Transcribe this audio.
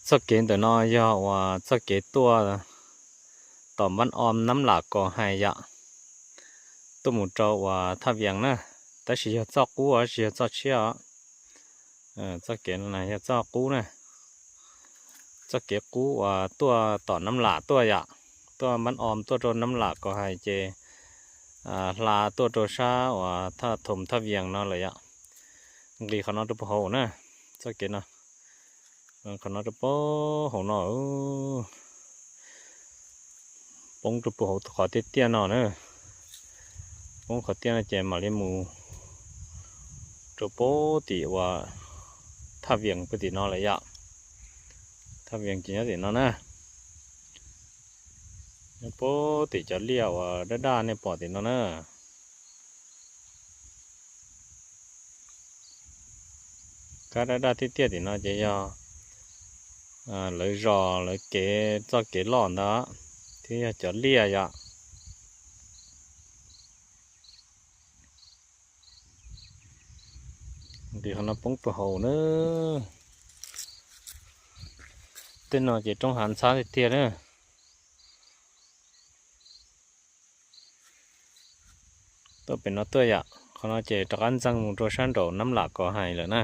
Txoj kev ntawm no yog uas txoj kev tuaj tom Npab Om Nab Lam Kos Hais yom, tuaj mus rau uas Thaj Vias na, tab sis yog txoj qub os, tsis yog txoj tshiab os. Txoj kev no yog txoj qub na, txoj kev qub uas tuaj tom Nab Lam tuaj yom, tuaj Npab Om tuaj rau Nab Lam Kos Hais ces hla tuaj rau sab uas Thaj Thom Thaj Vias no lawm yom. Nqis qhov no rau puag hauv na, txoj kev no, qhov no rau puag hauv no, poob rau puag hauv qhov tiaj tiaj no na. Poob qhov tiaj no ces mam li mus rau puag tim uas Thaj Vias puag tim no lawm yom. Thaj Vias ces nyob tim no na, nyob puag tim cov liaj uas daj daj nej pom tim no na. Kab daj daj tiaj tiaj tim no ces yog lawv zos lawv kev txoj kev loj ntawd thiab yog cov liaj yom. Nqis qhov no poob puag hauv na. Tej no ces roob hav ntxhab tiag tiag na. Tuaj pem no tuaj yom, qhov no ces rov qab ntxeev mus rau sab nraum Nab Lam Kos Hais lawm na.